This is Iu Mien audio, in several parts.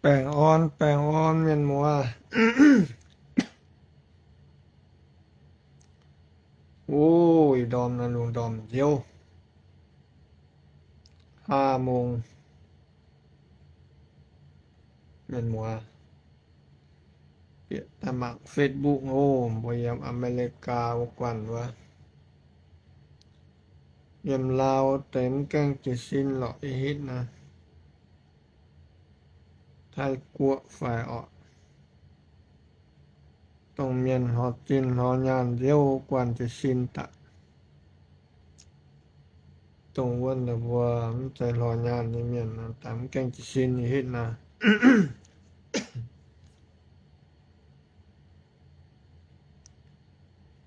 Baengh orn, baengh orn mienh muoz. O, ih ndorm naaiv lungh ndorm nziouv, haa mong, mienh muoz. Bieqc daaih mangc Facebook o, mbuo yiem Aa^me^li^gaa wuov guanh wuov, yiem Laauv deix mv gaengh jiez sin lorqc ih hitv naaiv. Taiv-Guoqv fai orqc, dongh mienh hlorx zinh hlorx nyaanh nziouv guanh jiez sin daaih. Dongh wuov ninh mbuo mv zeiz hlorx nyaanh nyei mienh daaih mv gaengh jiez sin ih hitv naaiv.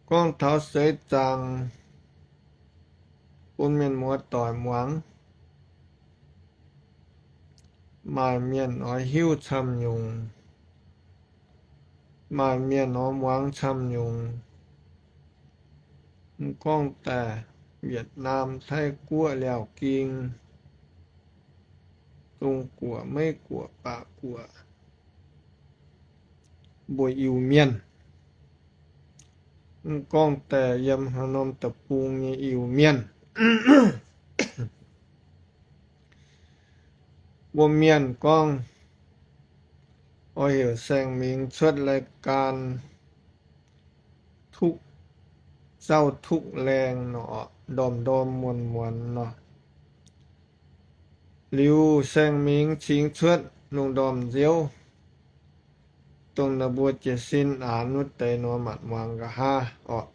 Gorngv taux seix zaangc bun mienh muoz doic muangx, maaih mienh oix hiuv camv nyungc, maaih mienh oix muangx camv nyungc. Mv gorngv daaih Yietc Naam, Taiv-Guoqv, Liaauc Ging, Zong-Guoqv, Meiv-Guoqv, Baac Guoqv, mbuo Iu-Mienh. Mv gorngv daaih yiem haaix norm deic-bung nyei Iu-Mienh, mbuo mienh gorngv oix heuc saeng-mingh cuotv รายการ Tuqv Zauv Tuqv Laengh nor, ndorm-ndorm muonz-muonz nor. Liuz saeng-mingh cingx cuotv lungh ndorm nziouv, dongh ninh mbuo jiez sin aanx wuov deix nor, manc muangx nqa'haav orqc.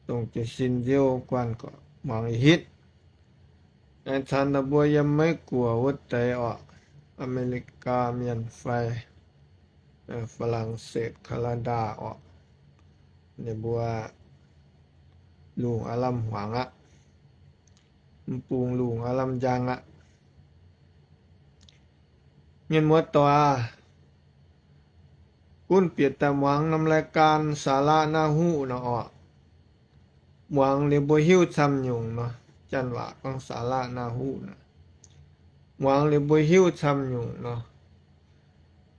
Dongh jiez sin nziouv guanh gorqv muangx ih hitv. Aengx caux ninh mbuo yiem Meiv-Guoqv wuov deix orqc, Aa^me^li^gaa Mienh fai, Faa^lang^setv, Kaa^naa^ndaa orqc, ninh mbuo lungh aav lamh hmuangx aqv. Mv bung lungh aav lamh njang aqv. Mienh muoz doic aac, gunv bieqc daaih muangx norm รายการ สาระน่ารู้ nor orqc. Muangx liuz mbuo hiuv camv nyungc nor, janx waac gorngv สาระน่ารู้ naaic. Muangx liuz mbuo hiuv camv nyungc nor,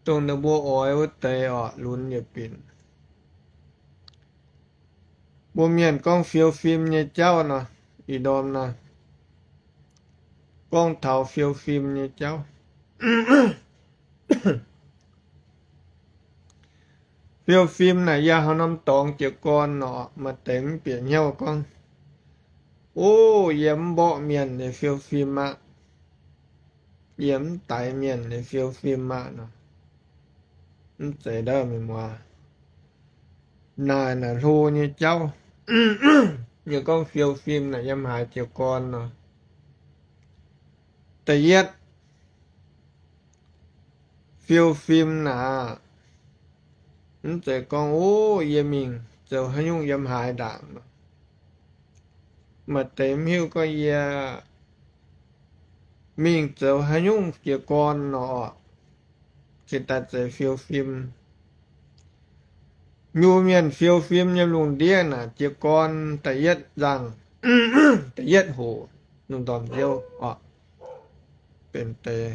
dongh ninh mbuo oix wuov deix orqc, lunx yietc binc. Mbuo mienh gorngv fiou fim nyei jauv nor, ih ndorm naaiv gorngv taux fiou fim nyei jauv. Fiou fim naaic yie haaix norm dorngx jiez gorn nor, maaih deix mv bieqc hnyouv gorngv, o, yie mv mborqv mienh nyei fiou fim aqv. Yie mv daix mienh nyei fiou fim aqv nor. Mv zeiz ndau, mienh muoz. Naaic naaic hlo nyei jauv. Yie gorngv fiou fim naaic yiem haaix jiez gorn nor, da'yietv, fiou fim naaic, mv zeiz gorngv, o, yie mingh zoux haaix nyungc yiem haaix ndaangc nor. Maaih deix mv hiuv gorngv yie mingh zoux haaix nyungc jiez gorn nor, cingx daaih zeiz fiou fim. Mbuo mienh fiou fim nyei lungh ndiev naaic jiez gorn da'yietv nzangc, da'yietv hoc, lungh ndorm nziouv orqc, benx deix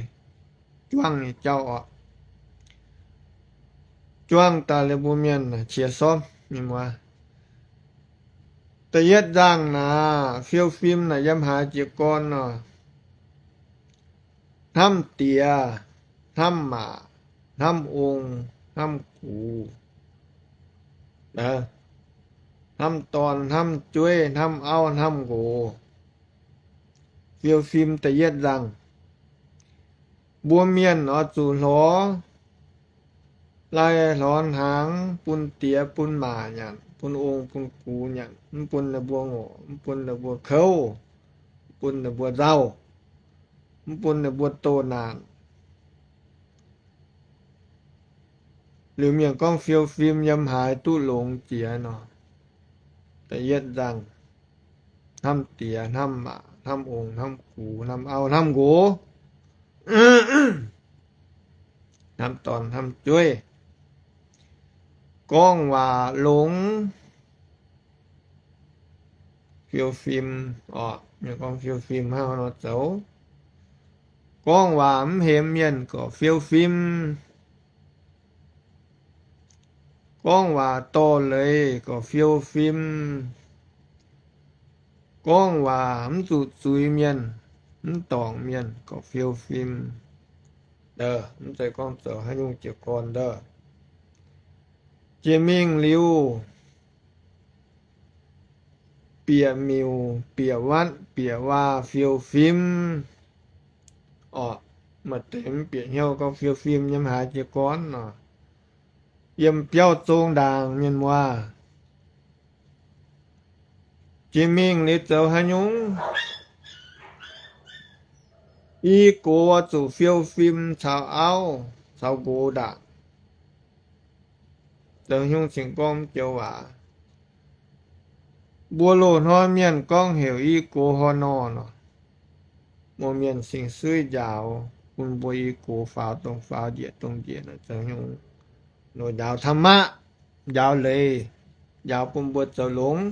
juangv nyei jauv orqc. Juangv daaih liuz mbuo mienh qiex sormv, mienh muoz. Da'yietv nzangc naaic fiou fim naaic yiem haaix jiez gorn nor, hnamv diex, hnamv maac, hnamv ong, hnamv gux, hnamv dorn, hnamv jueiv, hnamv auv, hnamv nqox. Fiou fim da'yietv nzangc. Mbuo mienh oix zuqc hlorx lai hlorx hnaangx bun diex bun maac nyanc, bun ong bun gux nyanc, mv bun ninh mbuo ngorc, mv bun ninh mbuo kouv, mv bun ninh mbuo nzauh, mv bun ninh mbuo doh naanc. Liuz mienh gorngv fiou fim yiem haaix duqv longx jiex nor, da'yietv nzangc, hnamv diex, hnamv maac, hnamv ong, hnamv gux, hnamv auv, hnamv nqox, hnamv dorn, hnamv jueiv, gorngv waac longx. Fiou fim orqc, mienh gorngv fiou fim hnangv nor zoux. Gorngv waac mv hemx mienh gorqv fiou fim. Gorngv waac dorh leiz gorqv fiou fim. Gorngv waac mv zuqc zuiz mienh, mv dorngc mienh gorqv fiou fim. Mv zeiz gorngv zoux haaix nyungc jiez gorn ndov. Jiex mingh liuz, bieqc miuc, bieqc watv, bieqc waac fiou fim orqc. Maaih deix mv bieqc hnyouv gorngv fiou fim yiem haaix jiez gorn nor, yiem biauv zong ndaangc mienh muoz. Jiex mingh liuz zoux haaix nyungc? I gox zuqc fiou fim caux auv caux nqox ndaangc. Zoux haaix nyungc cingx gorngv joux waac? Mbuo loz-hnoi mienh gorngv heuc i gox hor nor nor, mbuo mienh sing-suiv njaaux bun mbuo i gox faaux dongh faaux, njiec dongh njiec nor, zoux haaix nyungc nor njaaux ธรรมะ, njaaux leiz, njaaux bun mbuo zoux longx,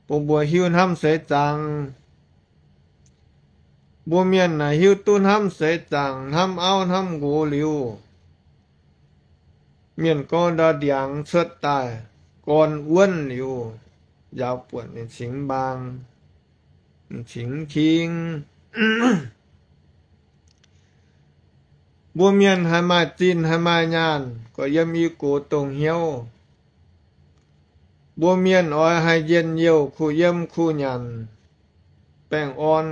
bun mbuo hiuv hnamv seix zaangc. Mbuo mienh naaic hiuv duqv hnamv seix zaangc, hnamv auv hnamv nqox liuz, mienh gorngv ndau ndiangx cuotv daaih, gorn wuonv liuz, njaaux buonc ninh cingx mbaang, ninh cingx king. Mbuo mienh haih maaih zinh haih maaih nyaanh, gorqv yiem i gox dongh hnyouv. Mbuo mienh oix haih njien-youh kuh yiem kuh nyanc, baengh orn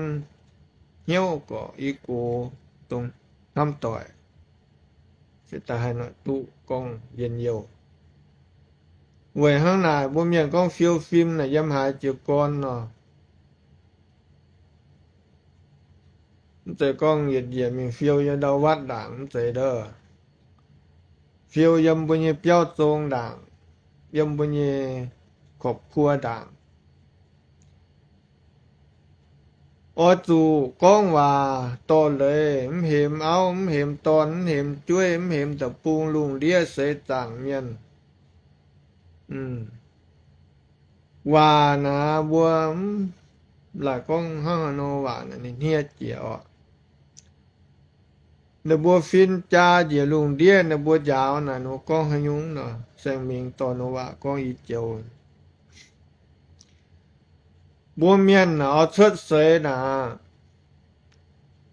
hnyouv, gorqv i gox dongh hnamv doic, se daaih haih noic duqv gorngv njien-youh. Weic hnangv naaic mbuo mienh gorngv fiou fim naaic yiem haaix jiez gorn nor, mv zeiz gorngv yietc njiec mingh fiou yiem ndau วัด ndaangc, mv zeiz ndov. Fiou yiem mbuo nyei biauv zong ndaangc, yiem mbuo nyei ครอบครัว ndaangc. Oix zuqc gorngv waac dorh leiz, mv hemx auv, mv hemx dorn, mv hemx jueiv, mv hemx deic-bung, lungh ndiev seix zaangc mienh. Waac naaic mbuo mv laaic gorngv hnangv haaix nor waac naaic ninh hniev jiex oc. Ninh mbuo fin jaa njiec lungh ndiev, ninh mbuo njaaux naaic nor gorngv haaix nyungc nor, saeng-mingx dorh nor waac gorngv i joux. Mbuo mienh naaic oix cuotv seix naaic,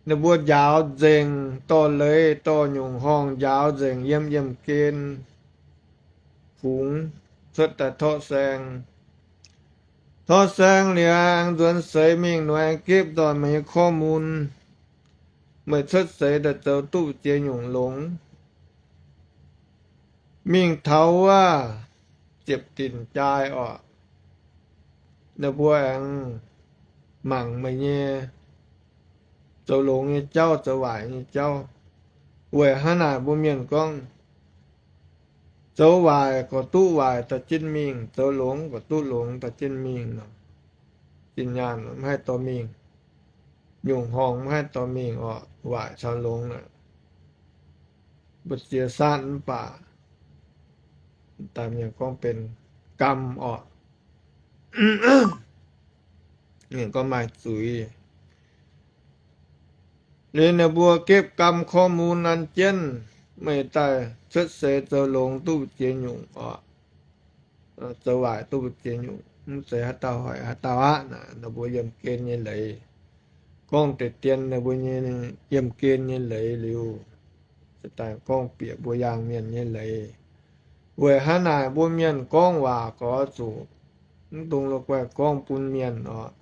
ninh mbuo njaaux nzengc, dorh leiz dorh nyungc horngh njaaux nzengc yiem yiemh gen fungx cuotv daaih torqv saeng. Torqv saeng liuz aengx nzuonx seix mingh nor aengx gepv nzoih meih nyei ข้อมูล. Meih cuotv seix daaih zoux duqv ziex nyungc longx. Mingh taux wuov ziepc dinc jaa oc, ninh mbuo aengx mangc meih nyei zoux longx nyei jauv, zoux waaic nyei jauv. Weic hnangv naaic mbuo mienh gorngv, zoux waaic gorqv duqv waaic daaih jienv mingh, zoux longx gorqv duqv longx daaih jienv mingh nor, zinh nyaanh mv haih dorh mingh, nyungc horngh mv haih dorh mingh oc. Waaic caux longx aeqv, mbu'ziex saatv mv baac daaih mienh gorngv benx กรรม oc. Mienh gorngv maaih zuiz. Liuz ninh mbuo gepv กรรม ข้อมูล an jienv, meih daaih cuotv seix zoux longx duqv mbu'ziex nyungc oc, zoux waaic duqv mbu'ziex nyungc, mv zeiz haaix dauh hoic haaix dauh aqv. Naaic ninh mbuo yiemh gen nyei leiz, gorngv deix dien ninh mbuo nyei yiemh gen nyei leiz liuz, se daaih gorngv bieqc mbuo yaangh mienh nyei leiz. Weic hnangv naaic mbuo mienh gorngv waac gorx zuqc mv dungx la'guaih gorngv bun mienh oc.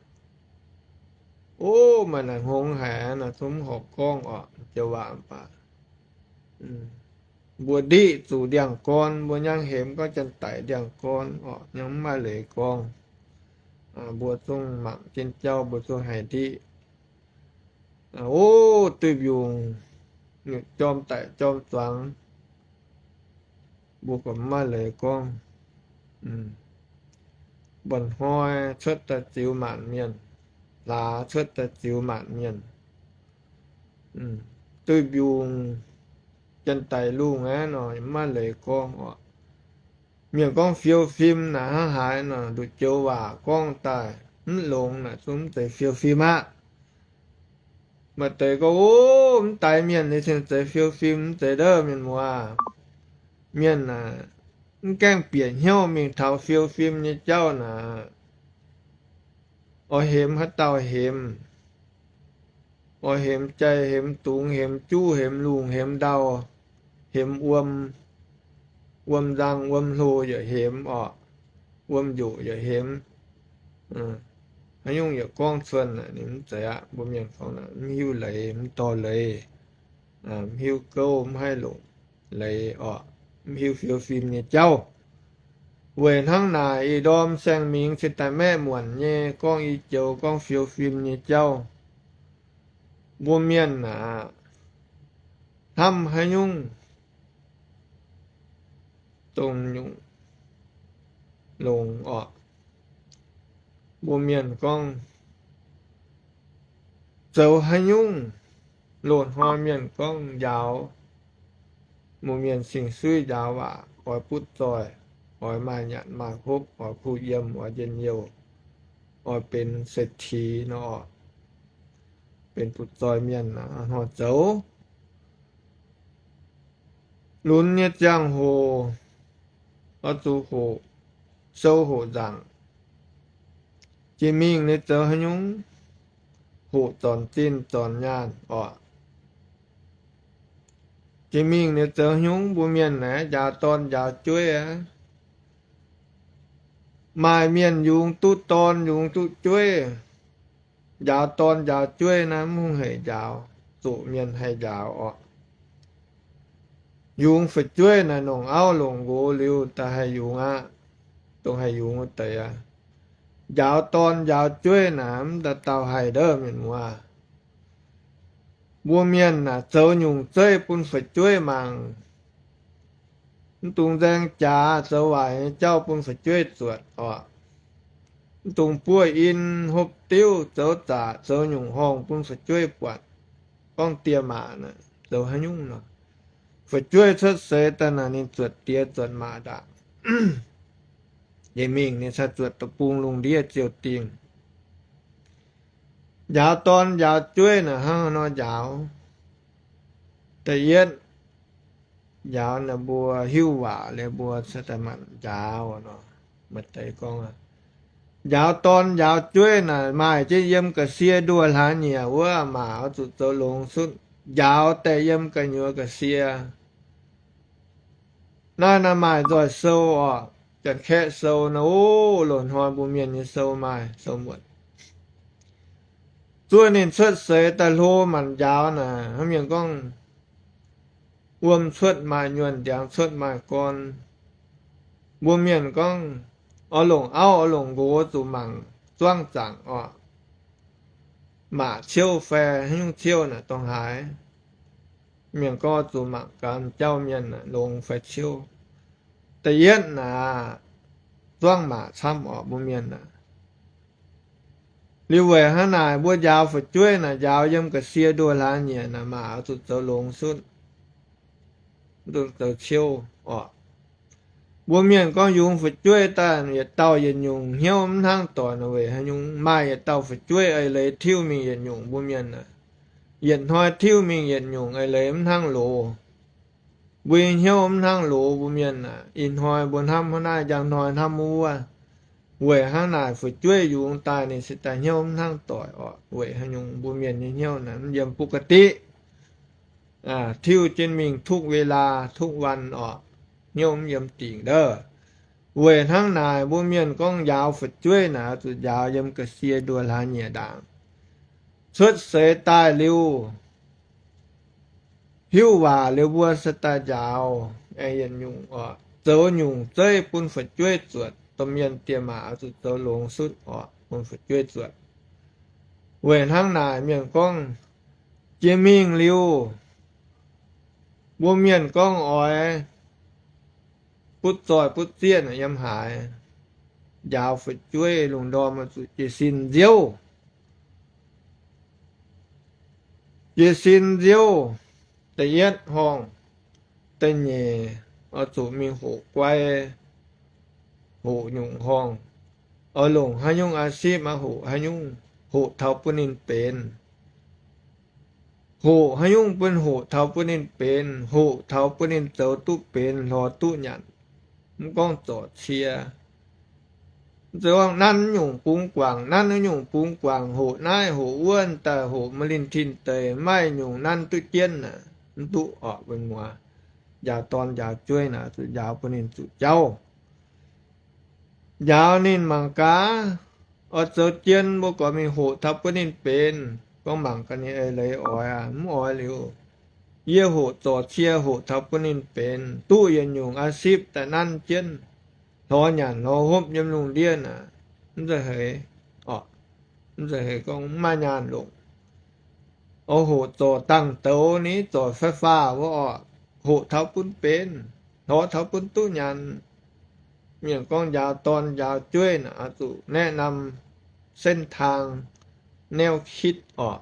O, maaih naaic hngongx haic naaic zungv mv horpc gorngv oc, joux waac mv baac mbuo ndiqv zuqc ndiangx-gorn, mbuo nyangv hemx gorngv janx-daic ndiangx-gorn oc, nyangv mv maaih leiz gorngv. Mbuo zungv mangc jienv jauv mbuo zungv haih ndiqv. O, duih mbiungc, jorm daic jorm zuangx, mbuo gorqv mv maaih leiz gorngv. Mba'hnoi cuotv daaih ziux maanc mienh, hlaax cuotv daaih ziux maanc mienh. Duih mbiungc, janx-daic lungh aqv nor, mv maaih leiz gorngv oc. Mienh gorngv fiou fim naaic hnangv haaix nor, nduqc joux waac gorngv daaih mv longx naaic zungv mv zeiz fiou fim aqv. Maaih deix gorngv, O, mv daaih mienh nyei cing-nzengc fiou fim mv zeiz ndov mienh muoz. Mienh aah, mv gaengh bieqc hnyouv mingh taux fiou fim nyei jauv naaic, oix hemx haaix dauh hemx? Oix hemx jai, hemx dungz, hemx juv, hemx lungh, hemx ndau, hemx wuom, wuom nzang, wuom hlo yaac hemx orqc, wuom njoqc yaac hemx. Haaix nyungc yaac gorngv cuotv, ninh mv zeiz aqv. Mbuo mienh gorngv mv hiuv leiz, mv dorh leiz, mv hiuv gouv, mv haih longc leiz orqc, mv hiuv fiou fim nyei jauv. Weic hnangv naaic, ih ndorm saeng-mingx cingx daaih maeqv muonc nyei gorngv i joux gorngv fiou fim nyei jauv. Mbuo mienh aah, hnamv haaix nyungc dongh nyungc longx orqc. Mbuo mienh gorngv zoux haaix nyungc, loz-hnoi mienh gorngv njaaux, mbuo mienh sing-suiv njaaux waac, oix butv zoih, oix maaih nyanc maaih hopv, oix kuh yiem, oix njien-youh, oix benx เศรษฐี nor, benx butv zoih mienh hnangv nor zoux. Lunx nyei ziangh hoc oix zuqc hoqc sou hoqc nzaangc. Jiex mingh ninh zoux haaix nyungc? Hoqc zornc zinh zornc nyaanh orqc. Jiex mingh ninh zoux haaix nyungc? Mbuo mienh naaiv njaaux dorn njaaux jueiv aqv. Maaih mienh yungz duqv dorn yungz duqv jueiv. Njaaux dorn njaaux jueiv naaiv mv hungh heic njaaux, zuqc mienh haih njaaux orqc. Yungz fu'jueiv naaic longc auv longc nqox liuz daaih haih yungz aqv. Dongh haih yungz wuov deix aqv. Njaaux dorn njaaux jueiv naaic mv dauh dauh haih ndov mienh muoz. Mbuo mienh naaic zoux nyungc zeiv bun fu'jueiv mangc. Mv dungx nzaeng jaax zoux waaic nyei jauv bun fu'jueiv zuotc orqc. Mv dungx buov in hopv diuv zoux zaqc zoux nyungc horngh bun fu'jueiv buatc gorngv die maac naaic zoux haaix nyungc nor. Fu'jueiv cuotv seix daaih naaic ninh zuotc die zuotc maac ndaangc. Jiex mingh ninh cai zuotc deic-bung lungh ndiev ziouc dingh. Njaaux dorn njaaux jueiv naaic hnangv haaix nor njaaux? Da'yietv, njaaux naaic mbuo hiuv waac liuz mbuo cingx daaih manc njaaux nor. Maaih deix gorngv, njaaux dorn njaaux jueiv naaic maaih jienv yiem ga'sie nduoh hlaax nyieqc wuov, maac oix zuqc zoux longx cutv. Njaaux daaih yiem gu'nyuoz ga'sie naaiv, naaiv maaih nzoih sou orqc, Janx-Kaeqv sou naaiv, o, loz-hnoi mbuo mienh nyei sou maaih sou muotc. Zuov ninh cuotv seix daaih hlo manc njaaux naaic, hnangv mienh gorngv, wuom cuotv maaih nyuonh, ndiangx cuotv maaih gorn. Mbuo mienh gorngv, oix longc auv oix longc nqox zuqc mangc zuangv zaangc orqc. Maac ciouv fai haaix nyungc ciouv naaic dongh haaix. Mienh gorngv zuqc mangc gaax jauv mienh longx fai ciouv. Da'yietv naaic, zuangv maac camv orqc mbuo mienh aah. Liuz weic hnangv naaic mbuo njaaux fu'jueiv naaic njaaux yiem ga'sie nduoh hlaax nyieqc naaic maac oix zuqc zoux longx cutv, mv dungx zoux ciouv orqc. Mbuo mienh gorngv yungz fu'jueiv daaih yietc dauh yietc nyungc hnyouv mv hnangv doic nor weic haaix nyungc? Maaih yietc dauh fu'jueiv eix leiz tiuv mingh yietc nyungc mbuo mienh aah. Yietc hnoi tiuv mingh yietc nyungc eix leiz mv hnangv loz. Mbuo nyei hnyouv mv hnangv loz mbuo mienh aah. Ih hnoi mbuo hnamv hnangv naaiv, njang hnoi hnamv wuov. Weic hnangv naaic fu'jueiv yungz daaih ninh se daaih hnyouv mv hnangv doic orqc. Weic haaix nyungc? Mbuo mienh nyei hnyouv naaic mv yiem ปกติ. Tiuv jienv mingh ทุกเวลา ทุกวัน orqc, hnyouv mv yiem dingc ndov. Weic hnangv naaic mbuo mienh gorngv njaaux fu'jueiv naaic zuqc njaaux yiem ga'sie nduoh hlaax nyieqc ndaangc. Cuotv seix daaih liuz, hiuv waac liuz mbuo se daaih njaaux aengx yietc nyungc orqc. Zoux nyungc zeiv bun fu'jueiv zuotc, domh mienh diex maac oix zuqc zoux longx cutv orqc bun fu'jueiv zuotc. Weic hnangv naaic mienh gorngv, jiex mingh liuz, mbuo mienh gorngv oix butv zoih butv zieqv yiem haaix, njaaux fu'jueiv lungh ndorm oix zuqc jiez sin nziouv. Jiez sin nziouv, da'yietv horngh, da'nyeic oix zuqc mingh hoqc guai, hoqc nyungc horngh, oix longc haaix nyungc อาชีพ maiv hoqc haaix nyungc, hoqc taux bun ninh benx. Hoqc haaix nyungc bun hoqc taux bun ninh benx, hoqc taux bun ninh zoux duqv benx, lorz duqv nyanc. Mv gorngv zorc cie, zoux nanv nyungc bungx guangc, nanv nyungc bungx guangc, hoqc naaiv hoqc wuov daaih, hoqc maaih linh tin deix, maaih nyungc nanv duqv jienv naaic, mv duqv orqc, mbuo muoz. Njaaux dorn njaaux jueiv naaic, zuqc njaaux bun ninh zuqc jauv. Njaaux ninh mangc gaax, oix zoux jien mbuo gorqv mingh hoqc taux bun ninh benx. Gorngv mangc gaax ninh eix leiz oix aqv, mv oix liuz, yie hoqc zorc cie hoqc taux bun ninh benx, duqv yietc nyungc a'sipv daaih nanv jienv, lorz nyanc lorz hopv yiem lungh ndiev naaic, mv zeiz heix, mv zeiz heix gorngv mv maaih nyaanh longc. Oix hoqc zorc dangh douz ni, zorc fai faah wuov orqc, hoqc taux bun benx, lorz taux bun duqv nyanc. Mienh gorngv njaaux dorn njaaux jueiv naaic, oix zuqc แนะนำ เส้นทาง แนวคิด orqc,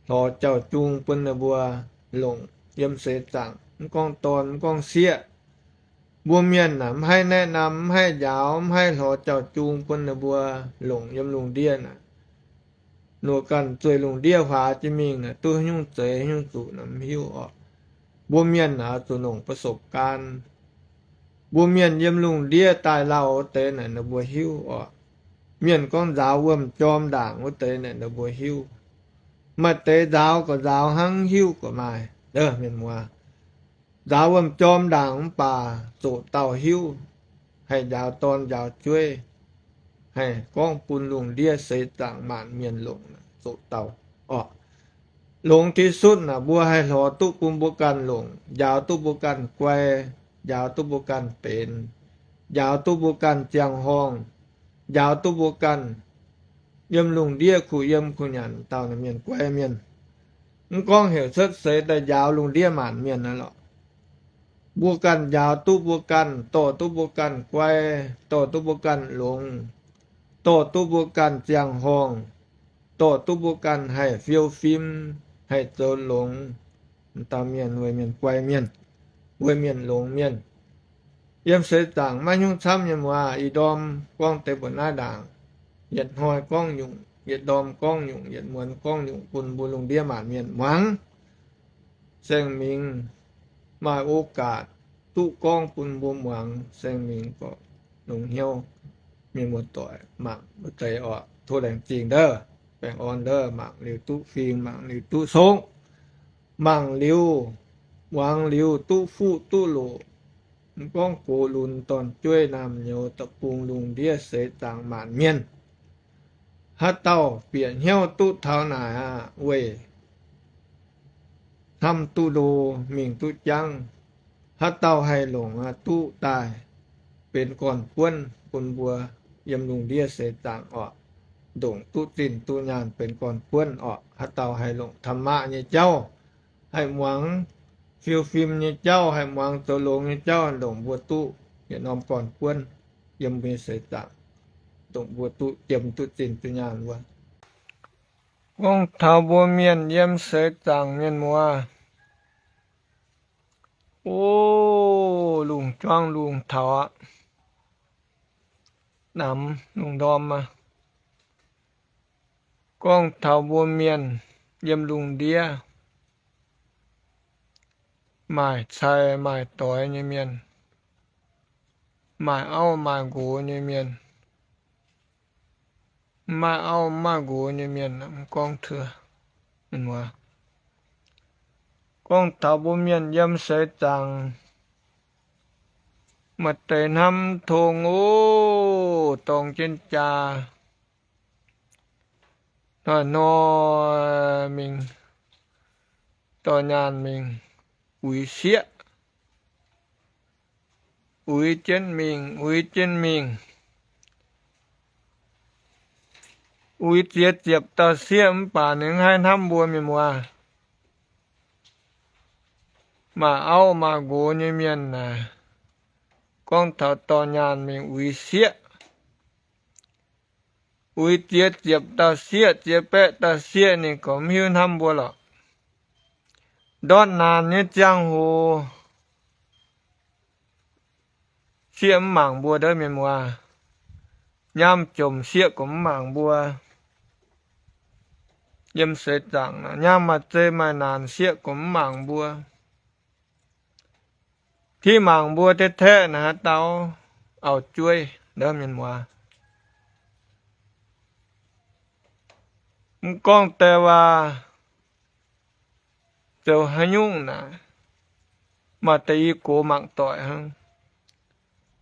lorz jauv jung bun ninh mbuo longc yiem seix zaangc. Mv gorngv dorn, mv gorngv sieqv, mbuo mienh naaic mv haih แนะนำ, mv haih njaaux, mv haih lorz jauv jung bun ninh mbuo longc yiem lungh ndiev naaic. Ninh ganh zueih lungh ndiev huaax jienv mingh naaic, duqv haaix nyungc zeiz haaix nyungc zuqc naaic mv hiuv orqc. Mbuo mienh naaic zuqc longc ประสบการณ์. Mbuo mienh yiem lungh ndiev daaih lauh wuov deix naaic ninh mbuo hiuv orqc. Mienh gorngv nzaaux wuom-jorm ndaangc wuov deix naaic ninh mbuo hiuv. Maaih deix nzaaux gorqv nzaaux hnangv, hiuv gorqv maaih. Mienh muoz, nzaaux wuom-jorm ndaangc mv baac zoqc dauh hiuv, haih njaaux dorn njaaux jueiv, haih gorngv bun lungh ndiev seix zaangc maanc mienh longc, zoqc dauh orqc. Longx ที่สุด naaic mbuo haih lorz duqv bun mbuo ganh longc, njaaux duqv mbuo ganh guai, njaaux duqv mbuo ganh benx, njaaux duqv mbuo ganh ziangh horngh, njaaux duqv mbuo ganh yiem lungh ndiev kuh yiem kuh nyanc dauh naaic mienh guai mienh. Mv gorngv heuc cuotv seix daaih njaaux lungh ndiev maanc mienh naaiv lorqc. Mbuo ganh njaaux duqv mbuo ganh, dorh duqv mbuo ganh guai, dorh duqv mbuo ganh longx, dorh duqv mbuo ganh ziangh horngh, dorh duqv mbuo ganh haih fiou fim, haih zoux longx, dauh mienh weic mienh guai mienh, weic mienh longx mienh. Yiem seix zaangc maiv hnyouv camv nyei muoz, ih ndorm gorngv deix mbuo naaiv ndaangc, yietc hnoi gorngv nyungc, yietc ndorm gorngv nyungc, yietc muonz gorngv nyungc bun mbuo lungh ndiev maanc mienh muangx. Saeng-Mingx maaih โอกาส duqv gorngv bun mbuo muangx, Saeng-Mingx gorqv longx hnyouv. Mienh muoz-doic mangc wuov deix orqc, tov laengz zingh ndov, baengh orn ndov, mangc liuz duqv fing, mangc liuz duqv songv, mangc liuz, muangx liuz duqv fuqv duqv loqc. Mv gorngv gox lunx dorn-jueiv naamh nyouz da'bung lungh ndiev seix zaangc maanc mienh, haaix dauh bieqc hnyouv duqv taux naaic aqv, weic hnamv duqv ndo, mingh duqv jangv. Haaix dauh haih longc aqv, duqv daaih benx gorn-buonv bun mbuo yiem lungh ndiev seix zaangc orqc, ndongc duqv zinh duqv nyaanh benx gorn-buonv orqc. Haaix dauh haih longc ธรรมะ nyei jauv, haih muangx fiou fim nyei jauv, haih muangx zoux longx nyei jauv, ndongc mbuo duqv yietc norm gorn-buonv yiem mbuo nyei seix zaangc, ndongc mbuo duqv jiem duqv zinh duqv nyaanh wuov. Gorngv taux mbuo mienh yiem seix zaangc mienh muoz, o, lungh juangv lungh taux aqv, namx lungh ndorm aqv. Gorngv taux mbuo mienh yiem lungh ndiev, maaih cai maaih doix nyei mienh, maaih auv maaih nqox nyei mienh, maaih auv maaih nqox nyei mienh, mv gorngv taux, gorngv taux mbuo mienh yiem seix zaangc, maaih deix hnamv tong oc, dorng jienv jaa, hnoi-hnoi mingh dorh nyaanh mingh uix sieqv, uix jienv mingh, uix jienv mingh, uix ziex ziepc dauh sieqv mv baac ninh mv haih hnamv mbuo mienh muoz. Maaih auv maaih nqox nyei mienh naaic, gorngv taux dorh nyaanh mingh uix sieqv, uix ziex ziepc dauh sieqv, ziex baeqv dauh sieqv, ninh gorngv mv hiuv hnamv mbuo lorqc. Ndortv naanc nyei ziangh hoc, sieqv mv mangc mbuo ndov mienh muoz. Nyaam jomc sieqv gorngv mv mangc mbuo. yiem seix zaangc nor, nyaam maaih zei maaih naanc sieqv gorqv mv mangc mbuo. Tiv mangc mbuo deix taeqv naaic haaix dauh auv-jueiv ndov mienh muoz. Mv gorngv deix waac zoux haaix nyungc naaic, maaih deix i gox mangc doic hnangv.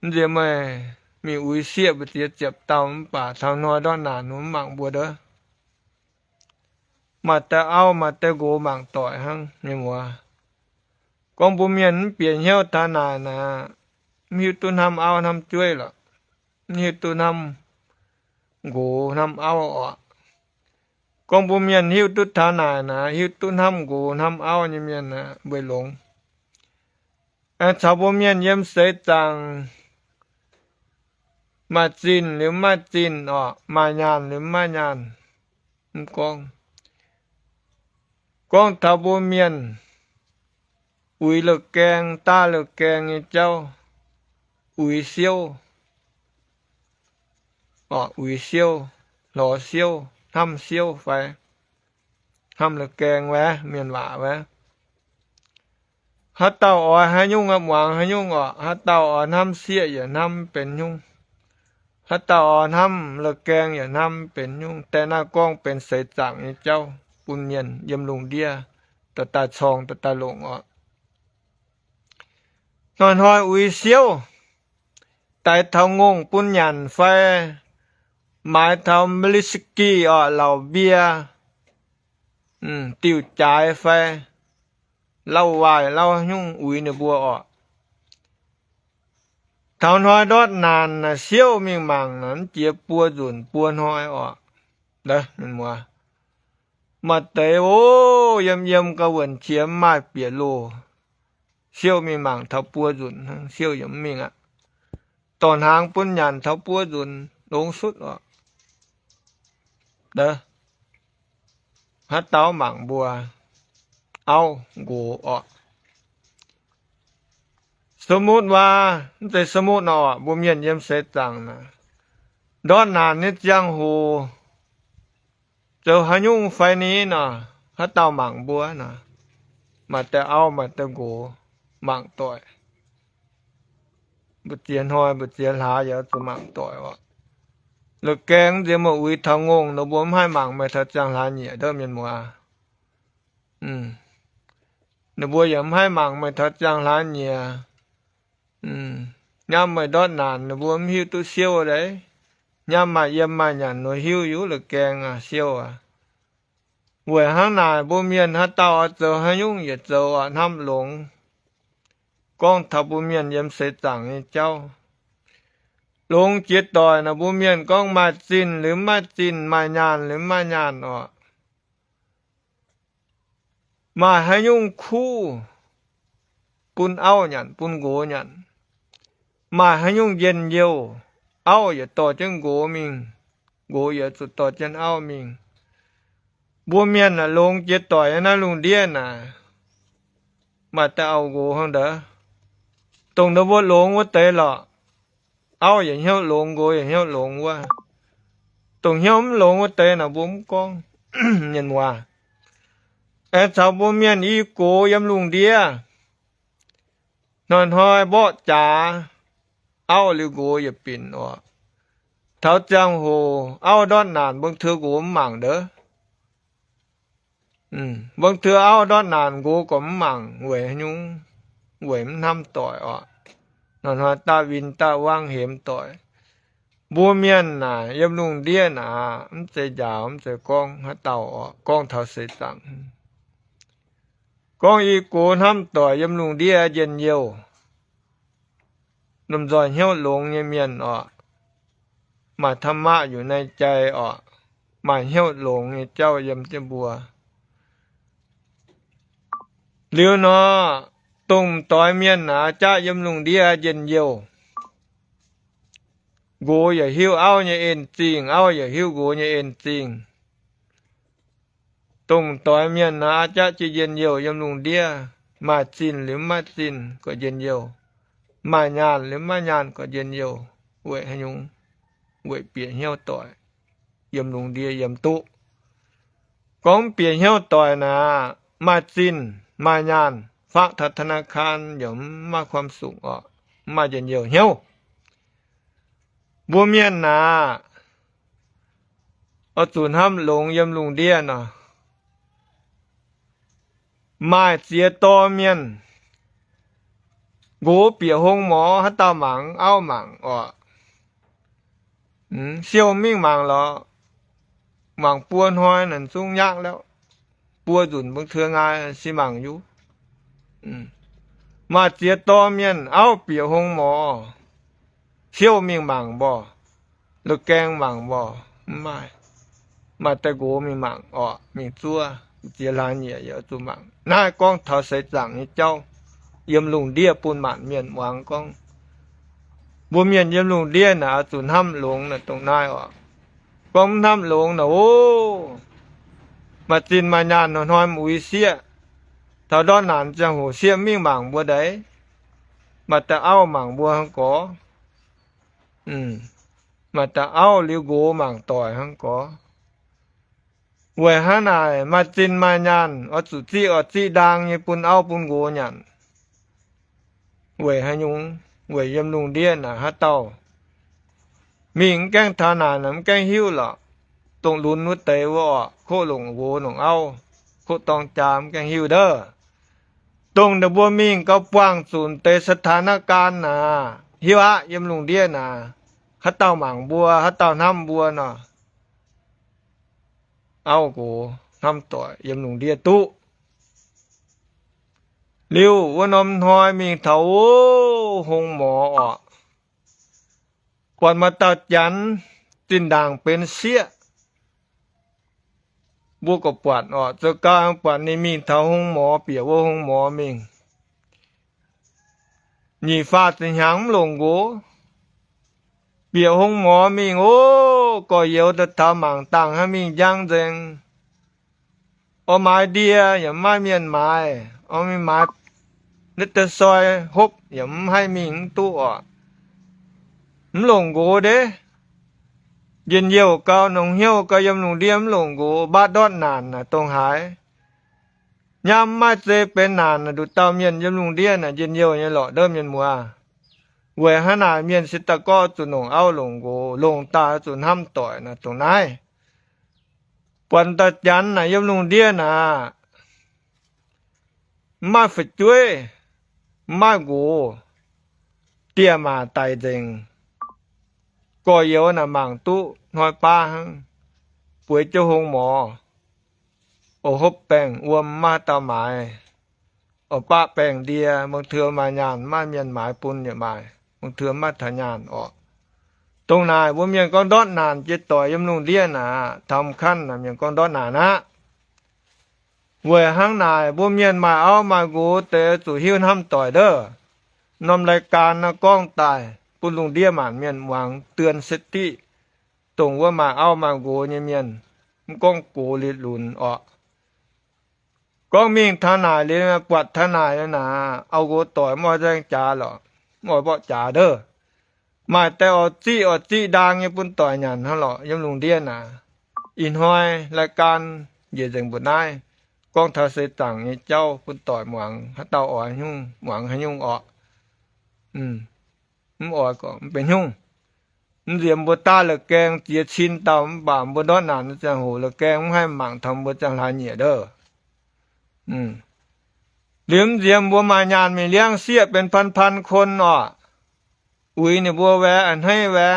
Mv nziex meih mingh uix sieqv mbu'ziex ziepc dauh mv baac taux hnoi ndortv naanc mv mangc mbuo ndov. Maaih deix auv maaih deix nqox mangc doic hnangv mienh muoz. Gorngv mbuo mienh mv bieqc hnyouv taux naaic naaic, mv hiuv duqv hnamv auv hnamv jueiv lorqc. Mv hiuv duqv hnamv nqox hnamv auv orqc. Gorngv mbuo mienh hiuv duqv taux naaic naaic, hiuv duqv hnamv nqox hnamv auv nyei mienh naaic, weic longx. Aengx caux mbuo mienh yiem seix zaangc maaih zinh liuz mv maaih zinh orqc, maaih nyaanh liuz mv maaih nyaanh, mv gorngv. Gorngv taux mbuo mienh uix la'gaeng, daaih la'gaeng nyei jauv, uix siouv orqc, uix siouv, lorz siouv, hnamv siouv fai hnamv la'gaeng wuov, mienh waac wuov. Haaix dauh oix haaix nyungc muangx haaix nyungc orqc. Haaix dauh oix hnamv sieqv yaac hnamv mv benx nyungc. Haaix dauh oix hnamv la'gaeng yaac hnamv mv benx nyungc. Deix naaiv gorngv benx seix zaangc nyei jauv bun mienh yiem lungh ndiev dorh daaih corng dorh daaih longc orqc. Hnoi-hnoi uix siouv, daix taux ngongh bun nyanc fai maaiz taux malisiki orqc, lauh mbie, diuh jaaix fai lauh waaic lauh nyungc uix ninh mbuo orqc. Taux hnoi ndortv naanc naaic siouv mingh mangc naaic mv jiex buo nzunc buo hnoi orqc. Maaih deix o, yiem yiem gauh wuonc qiex mv maaih bieqc loh, siouv mingh mangc taux buo nzunc siouv yaac mv mingh aqv. Dorh hnaangx bun nyanc taux buo nzunc longx sutv orqc. Haaix dauh mangc mbuo auv nqox orqc. Sou mutv waac, mv zeiz sou mutv nor orqc, mbuo mienh yiem seix zaangc naaic, ndortv naanc nyei ziangh hoc zoux haaix nyungc fai ni nor, haaix dauh mangc mbuo nor, maaih deix auv maaih deix nqox mangc doic. Mbu'ziex hnoi mbu'ziex hlaax yaac zuqc mangc doic orqc. La'gaeng nziex meih uix taux ngongh, ninh mbuo mv haih mangc meih taux ziangh hlaax nyieqc ndov mienh muoz. Ninh mbuo yaac mv haih mangc meih taux ziangh hlaax nyieqc. Nyaam meih ndortv naanc ninh mbuo mv hiuv duqv siouv deix. Nyaam maaih yiem maaih nyanc nor hiuv yaac la'gaeng aqv, siouv aqv. Weic hnangv naaic mbuo mienh haaix dauh oix zoux haaix nyungc yietc zoux oix hnamv longx. Gorngv taux mbuo mienh yiem seix zaangc nyei jauv, longx jiex doic naaic mbuo mienh gorngv maaih zinh liuz mv maaih zinh, maaih nyaanh liuz mv maaih nyaanh orqc. Maaih haaix nyungc kuv bun auv nyanc, bun nqox nyanc? Maaih haaix nyungc njien-youh, auv yaac dorh jienv nqox mingh, nqox yaac zuqc dorh jienv auv mingh? Mbuo mienh aah, longx jiex doic nyei naaiv lungh ndiev naaic, maaih deix auv-nqox hnangv ndau. Dongh ninh mbuo longx wuov deix lorqc, auv yaac hnyouv longx, nqox yaac hnyouv longx wuov. Dongh hnyouv mv longx wuov deix naaic mbuo mv gorngv. Mienh muoz, aengx caux mbuo mienh i gox yiem lungh ndiev, hnoi-hnoi mborqv jaax, auv liuz nqox yietc binc oc. Taux ziangh hoc auv ndortv naanc, mbong teu nqox mv mangc ndov. Mbong teu auv ndortv naanc, nqox gorqv mv mangc, weic haaix nyungc? Weic mv hnamv doic oc. Hnoi-hnoi daav win daav wangv hemx doic. Mbuo mienh naaic yiem lungh ndiev naaic, mv zeiz njaaux mv zeiz gorngv haaix dauh oc, gorngv taux seix zaangc. Gorngv i gox hnamv doic yiem lungh ndiev njien-youh, lomh nzoih hnyouv longx nyei mienh oc, maaih ธรรมะ อยู่ในใจ oc, maaih hnyouv longx nyei jauv yiem jienv mbuo. Liuz nor, dongh m'doix mienh naaic, jaav yiem lungh ndiev njien-youh. Nqox yaac hiuv auv nyei en-zingh, auv yaac hiuv nqox nyei en-zingh. Dongh m'doix mienh naaic, jaav jiex njien-youh yiem lungh ndiev, maaih zinh liuz mv maaih zinh gorqv njien-youh, maaih nyaanh liuz mv maaih nyaanh gorqv njien-youh. Weic haaix nyungc? Weic bieqc hnyouv doic, yiem lungh ndiev yiem duqv. Gorngv mv bieqc hnyouv doic naaic, maaih zinh maaih nyaanh faqv taux ธนาคาร yaac mv maaih ความสุข orqc, mv maaih njien-youh hnyouv. Mbuo mienh naaic, oix zuqc hnamv longx yiem lungh ndiev nor. Maaih ziex dorh mienh nqox bieqc hngongx morz, haaix dauh mangc auv mangc orqc, siou mingh mangc lorqc. Mangc buo hnoi naaic zungv nyaqv lauv. Buo nzunc bung teu nqaai si mangc yuv. Maaih ziex dorh mienh auv bieqc hngongx morz, siou mingh mangc mborqc, la'gaeng mangc mborqc, mv maaih. Maaih deix nqox mingh mangc orqc, mingh zuov. Ziex hlaax nyieqc yaac zuqc mangc. Naaiv gorngv taux seix zaangc nyei jauv, yiem lungh ndiev bun maanc mienh muangx gorngv, mbuo mienh yiem lungh ndiev naaic oix zuqc hnamv longx naaic dongh naaiv orqc. Gorngv mv hnamv longx naaic, o, maaih zinh maaih nyaanh hnoi-hnoi m'uix sieqv, taux ndortv naanc ziangh hoc sieqv mingh mangc mbuo ndaix, maaih deix auv mangc mbuo hnangv gorx, maaih deix auv liuz nqox mangc doic hnangv gorx. Weic hnangv naaic, maaih zinh maaih nyaanh oix zuqc ziqv oix ziqv ndaang nyei bun auv bun nqox nyanc. Weic haaix nyungc? Weic yiem lungh ndiev naaic haaix dauh mingh mv gaengh taux naaic, mv gaengh hiuv lorqc. Dongh lunx wuov deix wuov orqc, koqv longc nqox longc auv, koqv dorng jaa mv gaengh hiuv ndov. Dongh ninh mbuo mingh gauh buangh zuqc deix สถานการณ์ naaic, hiuv aqv, yiem lungh ndiev naaic, haaix dauh mangc mbuo, haaix dauh hnamv mbuo nor, auv nqox hnamv doic yiem lungh ndiev duqv. Liuz wuov norm hnoi mingh taux wuov hngongx morz orqc, buatc maaih dauh janx zinh ndaangc benx sieqv. Mbuo gorqv-buatc orqc, zoux gau buatc ninh mingh taux hngongx morz, bieqc wuov hngongx morz mingh. Nyic faah ziepc hnyangx mv longc nqox. Bieqc hngongx morz mingh, o, gorx-youz daaih taux mangc dangh hnangv mingh njang nzengc. Oix maaiz ndie yaac mv maaih mienh maaiz. Oix mingh maaiz naaiv deix soi hopv yaac mv haih mingh mv duqv orqc. Mv longc nqox ndeic. Njien-youh gau, nongx hnyouv gau, yiem lungh ndiev mv longc nqox, mv baac ndortv naanc naaic dongh haaix. Nyaam mv maaih zei benx naanc naaic, nduqc dauh mienh yiem lungh ndiev naaic njien-youh nyei lorqc ndov mienh muoz. Weic hnangv naaic mienh se daaih gorngv zuqc longc auv longc nqox, longc daaih zuqc hnamv doic naaic dongh naaiv. Buatc dauh janx naaic yiem lungh ndiev naaic, mv maaih fu'jueiv, mv maaih nqox, dieh maac daic nzengc. Gorx-youz naaic mangc duqv hnoi baav hnangv, bueix jienv hngongx morz, oix hopv baengh wuom mv maaih dauh maaiz, oix baqv baengh ndie, mv baac maaih nyaanh mv maaih mienh maaiz bun yaac maaih, mv baac mv maaih taux nyaanh orqc. Dongh naaic mbuo mienh gorngv ndortv naanc jiex doic yiem lungh ndiev naaic, taux mv kanv naaic mienh gorngv ndortv naanc aqv. Weic hnangv naaic mbuo mienh maaih auv maaih nqox deix zuqc hiuv hnamv doic ndov. Norm รายการ naaiv gorngv daaih bun lungh ndiev maanc mienh muangx เตือนสติ dongh wuov maaih auv maaih nqox nyei mienh, mv gorngv gox liuz lunx orqc. Gorngv mingh taux naaic liuz, buatc taux naaic liuz naaic, auv-nqox doic mv oix nzaeng jaax lorqc, mv oix mborqv jaax ndov. Maaih deix oix ziqv oix ziqv ndaang nyei bun doic nyanc hnangv lorqc yiem lungh ndiev naaic. Ih hnoi รายการ njiec nzengc mbuoqc naaiv, gorngv taux seix zaangc nyei jauv bun doic muangx, haaix dauh oix nyungc muangx haaix nyungc orqc. Mv oix gorngv mv benx nyungc. Mv nziex mbuo daaih la'gaeng ziex cin dauh mv baac mbuo ndortv naanc nyei ziangh hoc la'gaeng mv haih mangc taux mbuo ziangh hlaax nyieqc ndov. Liuz mv nziex mbuo maaih nyaanh mingh liangv sieqv benx พันๆ คน orqc. Uix ninh mbuo แวะ a'hneiv แวะ.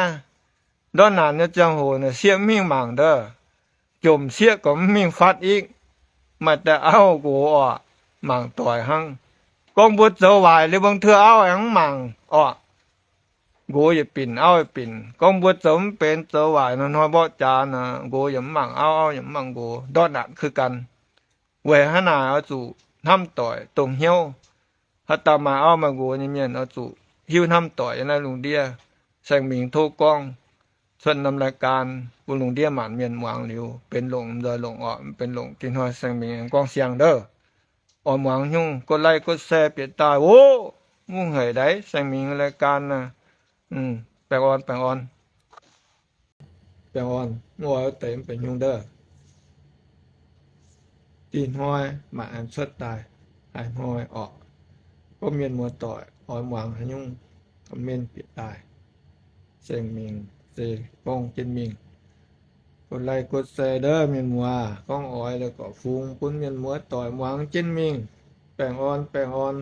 Ndortv naanc nyei ziangh hoc naaic sieqv mv mingh mangc ndov. Jomc sieqv gorngv mv mingh fatv ikv. Maaih deix auv nqox orqc, mangc doic hnangv. Gorngv mbuo zoux waaic liuz บางเทื่อ auv aengx mv mangc orqc. Nqox yietc binc, auv yietc binc. Gorngv mbuo zoux mv benx, zoux waaic hnoi-hnoi mborqv jaax nor, nqox yaac mv mangc auv, auv yaac mv mangc nqox. Ndortv naanc คือกัน. Weic hnangv naaic oix zuqc hnamv doic dongh hnyouv. Haaix dauh maaih auv maaih nqox nyei mienh oix zuqc hiuv hnamv doic yiem naaiv lungh ndiev. Saeng Mingx tov gorngv cuotv norm รายการ bun lungh ndiev maanc mienh muangx liuz benx longc nzoih longc orqc, mv benx longc. Ih hnoi Saeng Mingx aengx gorngv siang ndov. Oix muangx nyungc กดไลค์ กดแชร์ bieqc daaih oc. Mv haic daaih Saeng Mingx รายการ naaic. Baengh orn, baengh orn. Baengh orn, mv oix deix mv benx nyungc ndov. Dih hnoi mangc aengx cuotv daaih, haaix hnoi orqc? Gorngv mienh muoz-doic oix muangx haaix nyungc, comment bieqc daaih. Saeng-Mingh se gorngv jienv mingh. Gotv like gotv share ndov mienh muoz, gorngv oix la'gorqv fungx bun mienh muoz-doic muangx jienv mingh. Baengh orn, baengh orn.